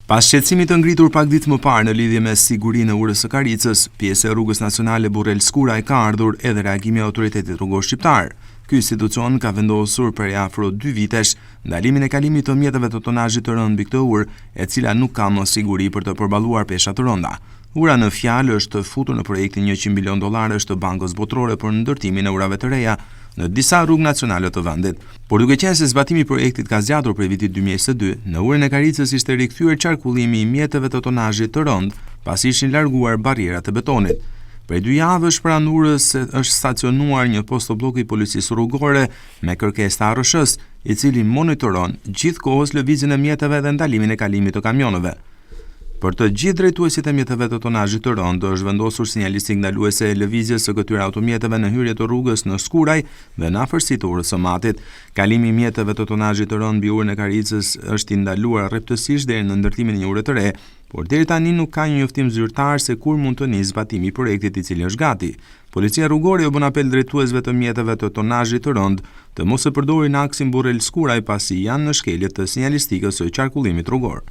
Pas shqetësimit të ngritur pak ditë më parë në lidhje me sigurinë e urës së Karicës, pjesë e rrugës nacionale Burrel-Skuraj ka ardhur edhe reagimi i Autoritetit Rrugor Shqiptar. Ky institucion ka vendosur prej afro dy vitesh ndalimin e kalimit të mjeteve të tonazhit të rëndë mbi këtë urë, e cila nuk ka më siguri për të përballuar pesha të rënda. Ura në fjalë është futur në projektin 100 milionë dollarësh të Bankës Botërore për ndërtimin e urave të reja në disa rrugë nacionale të vendit. Por duke qenë se zbatimi i projektit ka zgjatur prej vitit 2022, në urën e Karicës ishte rikthyer qarkullimi i mjeteve të tonazhit të rëndë, pasi ishin larguar barrierat e betonit. Prej dy javësh pranë urës është stacionuar një postobllok i policisë rrugore me kërkesë të ARRSH-së, i cili monitoron gjithë kohës lëvizjen e mjeteve dhe ndalimin e kalimit të kamionëve. Për të gjithë drejtuesit e mjeteve të tonazhit të rëndë është vendosur sinjalistikë ndaluese e lëvizjes së këtyre automjeteve në hyrje të rrugës në Skuraj dhe në afërsi të urës së Matit. Kalimi i mjeteve të tonazhit të rëndë mbi urën e Karicës është i ndaluar rreptësisht deri në ndërtimin e një ure të re, por deri tani nuk ka një njoftim zyrtar se kur mund të nisë zbatimi i projektit i cili është gati. Policia rrugore u bën apel drejtuesve të mjeteve të tonazhit të rëndë të mos e përdorin aksin Burrel-Skuraj pasi janë në shkelje të sinjalistikës së qarkullimit rrugor.